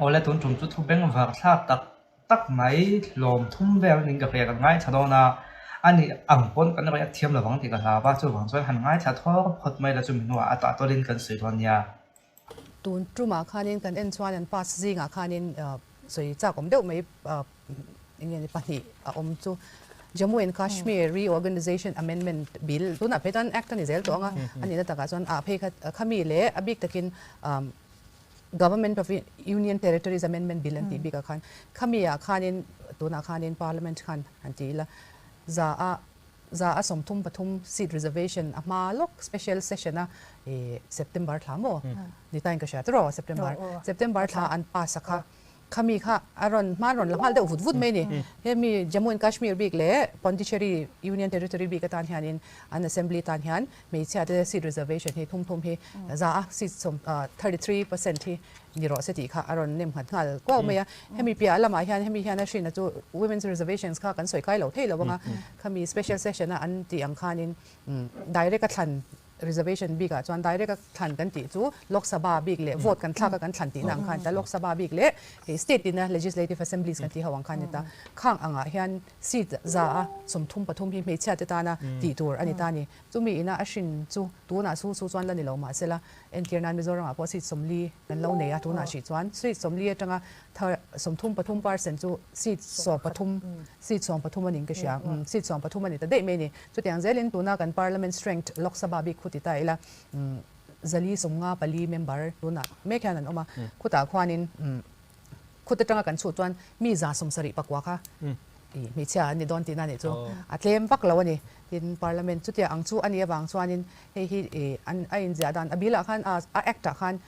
Awle tun tum chu thu bengvar thlak tak tak mai hlawm thum vel ning ka hria kan ngaithla dawn a, a nih ang pawn kan react thiam lovang tih ka hlau a, chuvang chuan han ngaithla thawr phawt mai la chumi hnuah a tah tawlin kan sawi dawn nia. Tun tumah khanin kan en chuan an pass zingah khanin sawi chak awm deuh mai eng nge ni pahnih a awm chu Jammu and Kashmir Reorganisation Amendment Bill tunah phei chuan Act a ni zel tawh ang a, a nihna takah chuan ah phei kha khami leh a bik takin Government of Union Territories Amendment Bill an tih bikah khan khami ah khanin tunah khanin Parliament khan han ti ila za a 133 seat reservation a hma lawk special session a ih September thla maw ni tain ka hria tiraw September September thla an pass a kha Khami kha a rawn hma rawn la nghal deuh vut vut mai a ni. Hemi Jammu and Kashmir bik leh Pondicherry Union Territory bik atan hianin an Assembly tan hian hmeichhia te seat reservation hi thum thum hi za a seat sawm 33% hi ni rawh se tih kha a rawn nem nghat nghal kuau mai a. Hemi piah lamah hian hemi hian a hrinna chu Women's reservations kha kan sawi kai lo thei lo ang a, khami special session a an tih ang khanin direct a thlan Reservation bikah chuan direct a thlan kan tih chu Lok Sabha bik leh vote kan thlak a kan thlan tihna ang khan ta Lok Sabha bik leh hei state ina Legislative Assemblies kan tih ho ang khan ni ta. Khang angah hian seat 133 hi hmeichhia te tana tih tur a ni ta a ni. Chumi ina a hrin chu tunah su su chuan la ni lo mahsela entir nan Mizoramah pawh seat 40 kan lo nei a tunah hrih chuan seat 40 atanga 33 percent chu seat 13 seat 13 a ning ka hria seat 13 a ni ta daih mai a ni. Chutiang zelin tuna kan Parliament strength Lok Sabha bik khu ti ta ila 154 member tunah mek hian an awm a, khutah khuanin khut atanga kan chhuh chuan mi 79 kha hmeichhia an ni dawn tihna a nih chu a tlem vak lo a ni. Tin, Parliament chutiang ang chu a nih avang chuanin hei hi a inziah dan a bilah khan a Act ah khan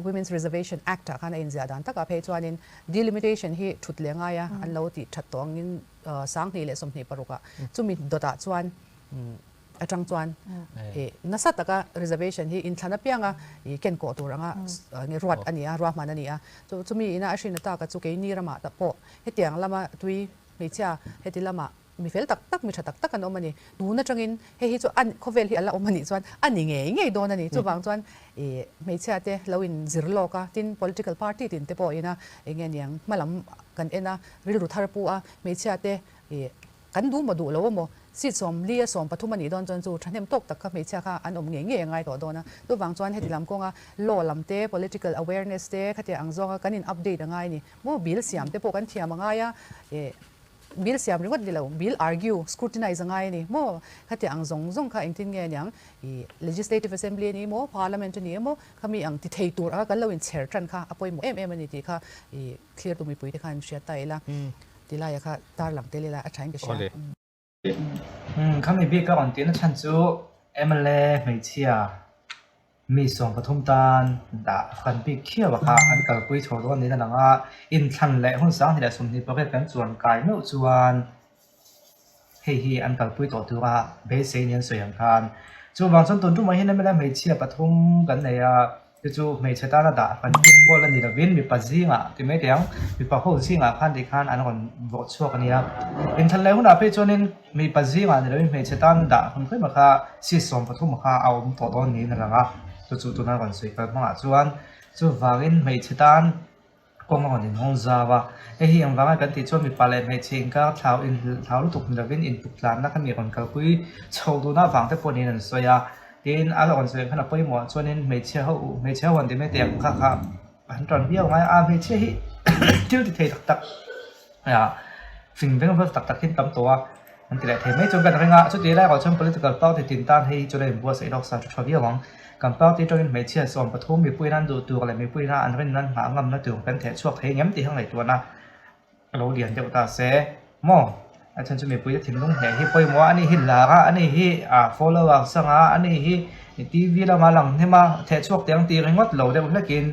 Women's Reservation Act ah khan a inziah dan takah phei chuanin delimitation hi thut leh ngaia an lo tih that tawh angin 2026 ah chumi dawtah chuan atang chuan nasa taka reservation hi inthlan apianga ken kawh tur anga ruat a ni a, ruahman a ni a. Chumi ina a hrin ataka chu keini ramah tak pawh hetiang lama tui hmeichhia heti lama mi fel tak tak, mi tha tak tak an awm a ni. Tun atangin hei hi chu a khawvel hi a la awm a nih chuan a ni ngei ngei dawn a ni. Chuvang chuan hmeichhia te lo inzir lawk a, tin political party tin te pawh ina eng nge niang hmalam kan en a, rilru thar pu a, hmeichhia te ih kan duh maw duh lo emaw seat 40 a 13 a nih dawn chuan chu thahnem tawk tak kha hmeichhia kha an awm ngei ngei a ngai tawh dawn a. Chuvang chuan heti lam kawnga law lam te, political awareness te khatiang ang zawnga kan in update a ngai a ni. Maw bill siam te pawh kan thiam a ngai a, ih bill siam ringawt ni lo, bill argue, scrutinize a ngai a ni maw? Khatiang ang zawng zawng kha engtin nge aniang ih legislative assembly a ni emaw, parliament a ni emaw khami ang ti thei tur anga kan lo inchher tan kha a pawimawh em em a ni tih kha ih Thlir tu mipui te khan hriat ta ila ti laia kha tar lang tel ila a thain ka hria. Khami bik a rawn tihna chhan chu mla hmeichhia mi 13 tan dah fan bik khiau a kha an kalpui chho dawn niin a lang a, inthlan leh hun 2028 kan chuan kai meuh chuan Hei hi an kalpui tawh tura beisei niin an sawi ang khan. Chuvang chuan tun tumah hian mla hmeichhia pathum kan nei a, chu chu hmeichhe tana dah kan tum pawh la ni lovin mipa zingah ti mai teh ang, mipa ho zingah khan tih khan an rawn vawh chhuak a nia. Inthlan leh hunah phei chuanin mipa zingah ni lovin hmeichhe tan dah hun hrim kha seat 13 kha a awm tawh dawn niin a lang a, chu chu tuna rawn sawi kal hmangah chuan chuvangin hmeichhe tan Kawng a rawn inhawng zau a, hei hi engvanga kan tih chuan mipa leh hmeichhe inkar thlau inthlau lutuk ni lovin intuktlânna kha mi rawn kalpui chho dun avang te pawh niin an sawi a. Tin, a rawn sawi ang khan a pawimawh chuanin hmeichhia ho hmeichhe ho an ti mai teh ang kha kha an ṭan viau ngai a, hmeichhia hi thil ti thei tak tak fing veng vek tak tak hi an tam tawh a, an ti leh thei mai chuan kan ring a, chutih lai erawh chuan political party tin tan hei hi chu la inbuatsaih lawk sa tha tha viau ang. Kan party atangin hmeichhia 13 mipuiin an duh tur leh mipuiin an rin an nghah ngamna tur kan theh chhuak thei ngem tih kha ngaihtuahna a lo lian deuh ta se maw? A chhan chu mipuite thinlung hneh hi pawimawh a, ani hi lar a, ani hi follower sang a, ani hi TV lama lang hnem a, theh chhuak teh ang tih ringawt lo deuh hlekin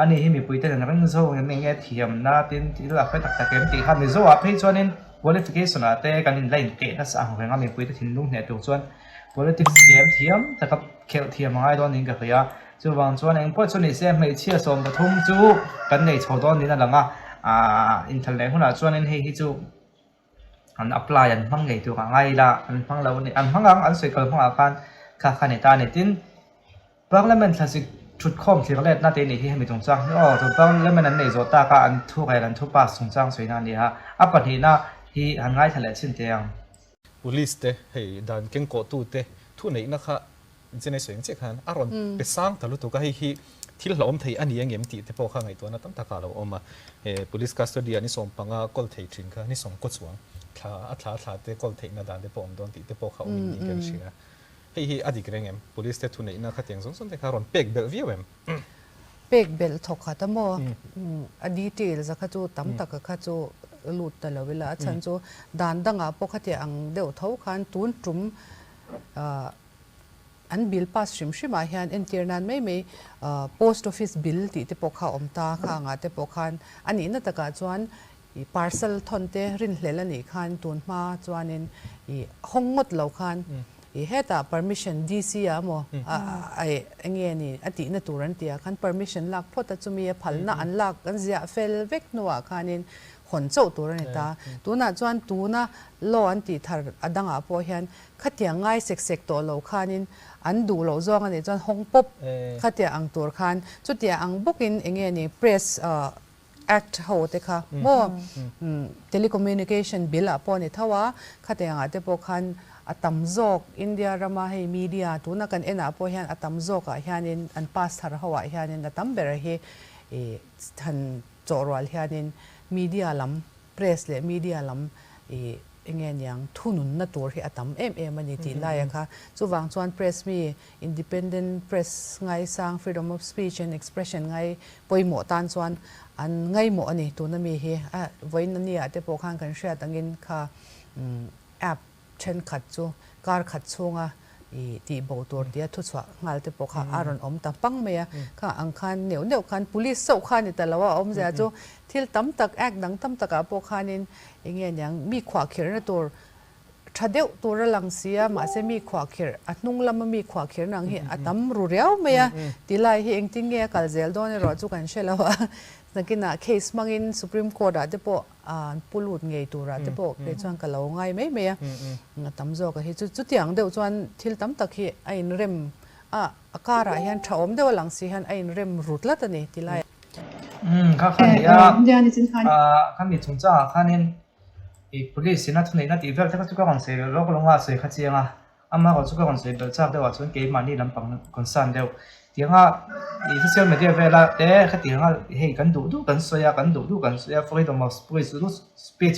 ani hi mipuite an ring zo em eng nge thiamna tin thil a hre tak tak em tih kha Mizo ah phei chuanin qualification ah te kan inla inteh nasa ang reng a mipuite thinlung hneh tur chuan Politics game thiam taka khelh thiam a ngai dawn niin ka hria. Chuvang chuan eng pawh chu ni se hmeichhia 13 chu kan nei chho dawn niin a lang a, aah inthlan leh hunah chuanin hei hi chu an apply an hmang ngei tur a ngai ila, an hmang lo a ni, an hmang ang an sawi kal hmangah khan kha kha ni ta a ni. Tin, Parliament thlasik. Thutkhawm thlir letna te nih hi hemi chungchang hi aw. Tun parliament an neih zawh taka an thu rel an thu pass chungchang sawi na a ni a. A pahnihna hi han ngaithla leh chhin teh ang. Police te hei dan kengkawhtu te thuneihna kha Jenny sawi ang chiah khan a rawn pe sang ta lutuk a, hei hi thil hlauhawm thei a ni ang em tih te pawh kha ngaihtuahna tam takah a lo awm a. He police custody ah ni 15 kawl thei thin kha ni 19 chuang thla a thla thla te kawl theihna dan te pawh awm dawn tih te pawh kha awm in niin kan hria. Hei hi a dik reng em? Police te thuneihna khatiang zawng zawng te kha rawn pek belh viau em? Pek belh thawk khat a maw? A details a kha chu tam tak a kha chu lut ta lo ila, a chhan chu dan dangah pawh khatiang ang deuh tho khan tun tum an bill pass hrim hrim ah hian entir nan mai mai post office bill tih te pawh kha a awm ta, khangah te pawh khan a nihna takah chuan I parcel thawn te rinhlelh a nih khan tun hma chuanin i hawng ngawt lo khan i hetah permission DC ah emaw enge ni a tihna tur an tih ah khan permission lak phawt a chumi a phalna an lak an ziah fel vek hnuah khanin hawn chauh tur a ni ta. Tunah chuan tuna law an tih thar a dangah pawh hian khatiang ngai sek sek tawh lo khanin an duh loh zawng a nih chuan hawng pawp khatiang ang tur khan chutiang ang bawkin enge ni press Act ho te kha maw Telecommunication Bill ah pawh a ni tho a, khatiang ah te pawh khan a tam zawk India rama hei media tuna kan en ah pawh hian a tam zawk ah hianin an pass thar ho ah hianin a tam ber hi ih han chawhrual hianin media lam press leh media lam ih enge niang thununna tur hi a tam em em a ni tih laia kha chuvang chuan press mi Independent Press ngaisang Freedom of Speech and Expression ngai pawimawh tan chuan an ngaimawh a ni. Tuna mi hi a vawiin a nia te pawh khan kan hriat angin kha app thenkhat chu kar khat chhunga i tih bo tur tia thuchhuah nghal te pawh kha a rawn awm ta pang mai a. Kha ang khan neuh neuh khan police chauh kha ni ta lo a, awmzia chu thil tam tak act dang tam takah pawh khanin enge niang mi khuahkhirhna tur Tha deuh tur a lang si a, mahse mi khuahkhirh, a hnung lama mi khuahkhirh nang hi a tam ru riau mai a, tilai hi engtin nge a kal zel dawn erawh chu kan hre lo a, nakinah case hmangin Supreme Court ah te pawh an pu lut ngei turah te pawh kei chuan ka lo ngai mai mai a, a tam zawk a hi chu chutiang deuh chuan thil tam tak hi a inrem a, a karah hian tha awm deuh a lang si hian a inrem ru tlat a ni tilai. Umm kha kha nia, khami chungchangah khanin I police ina thuneihna tih vel te kha chu ka rawn sawi belh lawk lo a, sawi kha chiang a, amaherawh chu ka rawn sawi belh chak deuh ah chuan keimahni lampang concern deuh tianga i social media vela te khatianga hei kan duh duh kan sawi a, kan duh duh kan sawi a freedom of speech duh duh speech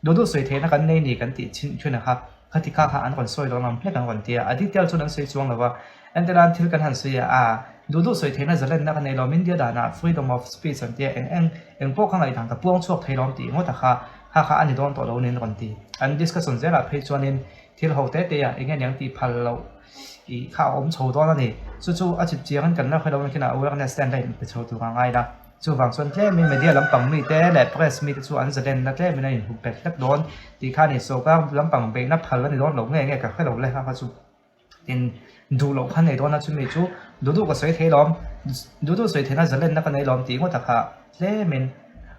duh duh sawi theihna kan nei ni kan tih chin thin a kha khati kha kha an rawn sawi dawn ang hlek an rawn ti a, a detail chuan an sawi chuang lo va, entirna thil kan han sawi a, ah duh duh sawi theihna zalenna ka nei lo India danah freedom of speech an tia eng eng Eng pawh ka ngaihdan ka puang chhuak thei lawm tih ngawt a kha, kha kha a ni dawn tawh lo nen rawn ti. An discussion zelah phei chuanin thil ho te te ah eng nge niang tih phal loh ih kha a awm chho dawn a ni. Chu chu a chip chiangin kan la hre lo nakinah awareness te an la inpe chho tur a ngai la. Chuvang chuan tlemin media lampang mite leh press mite chu an zalenna tlemin an inhup bet hlek dawn tih kha a ni. Sorkar lampang beihna phal a ni dawn lo nge nge ka hre lo le kha kha chu. Tin, duh loh kha nei dawn a, chumi chu duh duh ka sawi thei lawm, duh duh sawi theihna zalenna ka nei lawm tih ngawt a kha tlemin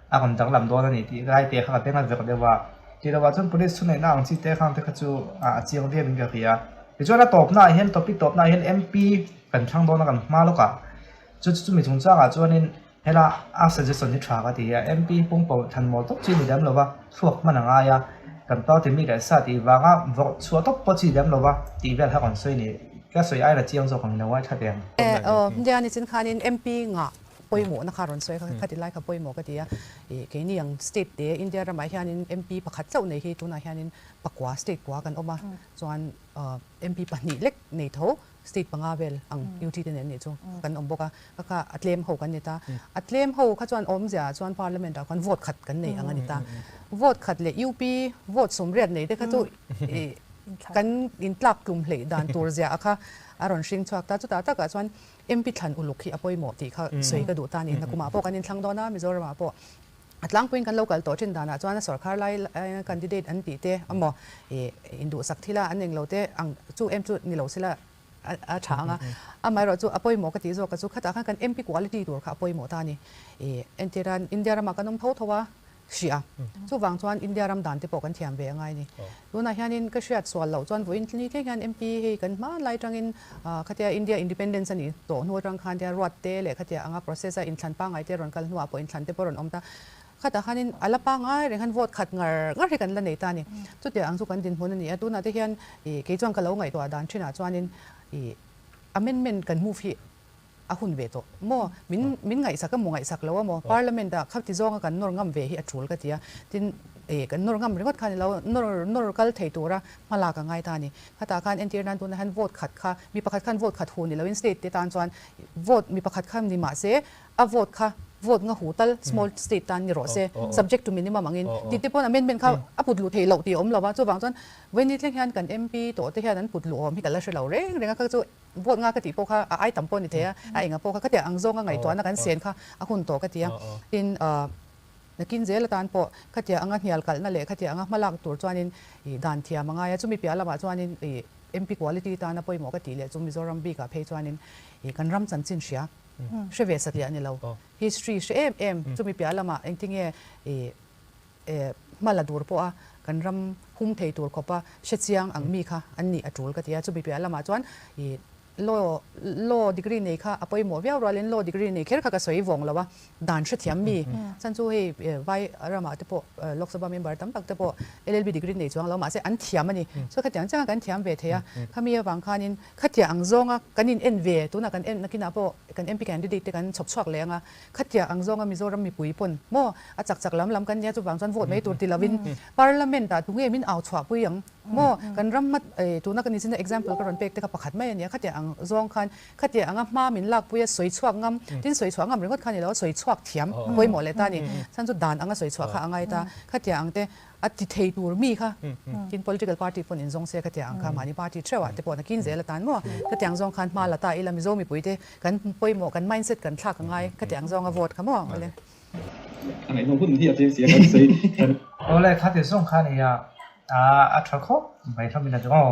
a rawn danglam dawn a ni tih lai te kha ka beng a verh deuh a. Tih lovah chuan police thuneihna ang chi te khang te kha chu a chiang viau in ka hria. Tichuan a tawpnaah hian topic tawpnaah hian MP kan thlang dawn a kan hma lawk a, chu chumi chungchangah chuanin Hela a suggestion hi tha ka ti a, MP pawngpaw than mawl tawp chi ni lem lova thluak hman a ngai a, kan party mi leh sa tih vanga vawrh chhuah tawp pawh chi lem lova tih vel kha rawn sawi ni, ka sawi aia la chiang zawk ang lo a tha ve ang. E aw, nia nichin khanin MP ngah pawimawhna kha rawn sawi kha khati lai kha pawimawh ka ti a, ih keini ang state te India ramah hianin MP pakhat chauh nei hi tunah hianin pakua state kua kan awm a, chuan MP pahnih lek nei tho State panga vel ang UT te nen nih chu kan awm bawk a, ka kha a tlem ho kan ni ta. A tlem ho kha chuan awmzia ah chuan Parliament ah khan vote khat kan nei ang a ni ta. Vote khat leh UP vote 80 nei te kha chu kan intlak tlum hleih dan tur zia a kha a rawn hring chhuak ta. Chutah takah chuan MP thlan uluk hi a pawimawh tih kha sawi ka duh ta a ni. Nakumah pawh kan inthlang dawn a, Mizoramah pawh A tlangpuiin kan lo kal tawh thin danah chuan a sawrkhar lai candidate an tih te emaw ih induhsak thila an englo te ang chu em chu ni lo sela a tha ang a. Amaherawh chu a pawimawh ka tih zawk a chu khatah khan kan MP quality tur kha a pawimawh ta a ni. Ih entir a India ramah kan awm tho tho a. hrih a. Chuvang chuan India ram dan te pawh kan thiam ve a ngai a ni. Tunah hianin ka hriat sual loh chuan vawiin ni thleng hian MP hei kan hma lai atangin khatia India independence a nih tawh hnu atang khan tia ruat te leh khatia anga process a inthlan pangngai te rawn kal hnuah pawh inthlan te pawh rawn awm ta. Khatah khanin a la pangngai reng khan vote khat ngar ngar hi kan la nei ta a ni. Chutiang ang chu kan dinhmun a ni a. Tunah te hian kei chuan ka lo ngaihtuah dan thinah chuanin amendment kan move hi a hun ve tawh maw? Min min ngaihsak a maw ngaihsak lo a maw? Parliament ah khati zawnga kan nawr ngam ve hi a tul ka ti a, tin eh kan nawr ngam ringawt kha ni lo, nawr nawr kal thei tura hmalak a ngai ta a ni. Khatah khan entir nan tunah hian vote khat kha mi pakhat khan vote khat hu ni loin state te tan chuan vote mi pakhat kha ni mahse a vote kha vote nga hu tal small state tan ni rawh se subject to minimum angin tih te pawn amendment kha a put luh theih loh tih a awm lo va, chuvang chuan vawiin ni thleng hian kan MP tawh te hian an put luh awm hi ka la hre lo reng reng a, kha chu Vote nga ka tih pawh kha a ai tam pawh a ni thei a, a enga pawh kha khatiang ang zawnga ngaihtuahna kan sen kha a hun tawh ka ti a. Tin, nakin zel atan pawh khatiang anga hnial kalhna leh khatiang anga hmalak tur chuanin ih dan thiam a ngai a, chumi piah lamah chuanin ih MP quality tana pawimawh ka tih leh chu Mizoram bikah phei chuanin ih kan ram chanchin hria hre ve satliah a ni lo. History hre em em chumi piah lamah engtinge ih hma la dur pawha kan ram hum thei tur khawpa hre chiang ang mi kha an nih a tul ka ti a. Chumi piah lamah chuan ih law law degree nei kha a pawimawh viau rualin law degree nei kher kha ka sawi vawng lo a, dan hrethiam mi chan chu hei vai ramah te pawh Lok Sabha member tam tak te pawh LLB degree nei chuang lo mahse an thiam a ni. Chuan khatiang chianga kan thiam ve thei a, khami avang khanin khatiang ang zawnga kan in en ve tunah kan en nakinah pawh kan MP candidate te kan chhawp chhuak leh ang a, Khatia ang zawnga Mizoram mipui pawn maw a chak chak lam lam kan nia chuvang chuan vote mai tur ti lovin Parliament ah tunge min au chhuah pui ang maw kan ram hma tuna ka nichina example ka rawn pek te kha pakhat mai a nia khatia ang zawng khan khatia anga hma min lak pui a sawi chhuak ngam tin sawi chhuah ngam ringawt kha ni lo a sawi chhuak thiam a pawimawh leh ta a ni chhan chu dan anga sawi chhuah kha a ngai ta khatia ang te A ti thei tur mi kha tin political party pawn in zawng se ka tiang kha mahni party theuh ah te pawh nakin zel atan maw ka tiang zawng khan hma la ta ila Mizo mipui te kan pawimawh kan mindset kan thlak a ngai ka tiang zawng a vote kha maw awle. A ngaihnawm hun hi a chiang si a kan sawi kan. Awle kha ti zawng kha nia a a tha khawp mai hlawm in a ti aw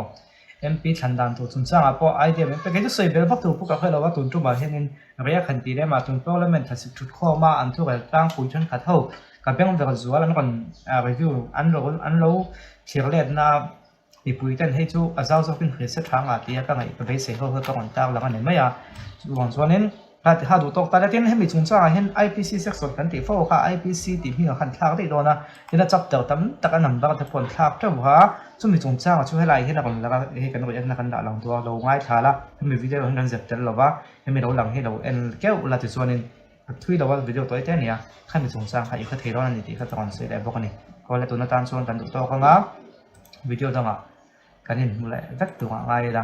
MP thlan dan tur chungchang ah pawh idea min pe kei chu sawi bel vak tur pawh ka hre lo a tun tumah hianin rei a khan tih lem ah tun parliament thlasik thut khawm a an thurel tlangpui thenkhat ho Ka beng vel zual an rawn review an lo an lo thlir letna mipui ten hei chu a zau zawkin hria se tha nga tia ka ngaih ka beisei ho hi ka rawn tar lang a ni mai a. Chuvang chuanin kha ti kha duh tawk ta letin hemi chungchangah hian IPC section kan tih fo kha IPC tih hmingah khan thlak daih dawn a, tin a chapter tam tak a number te pawh an thlak teuh a, chumi chungchangah chu helai hian a rawn lang a, hei kan rawn enna kan dah lang tur a lo ngaithla la, hemi video hian kan zep tel lo va, hemi lo lang hi lo en keuh la tichuanin A thui lo a, video tawi te a ni a, khami chungchang kha i hre thei dawn a ni tih kha ka rawn sawi leh bawk a ni. Kawle tun atan chuan kan duh tawk ang a, video dangah kan inhmu leh vek tur ah ngai ila,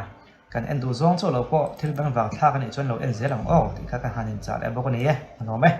kan en duh zawng chu lo pawh thil bengvar thlak a nih chuan lo en zel ang aw tih kha ka han inchah leh bawk a ni e, a nuam e.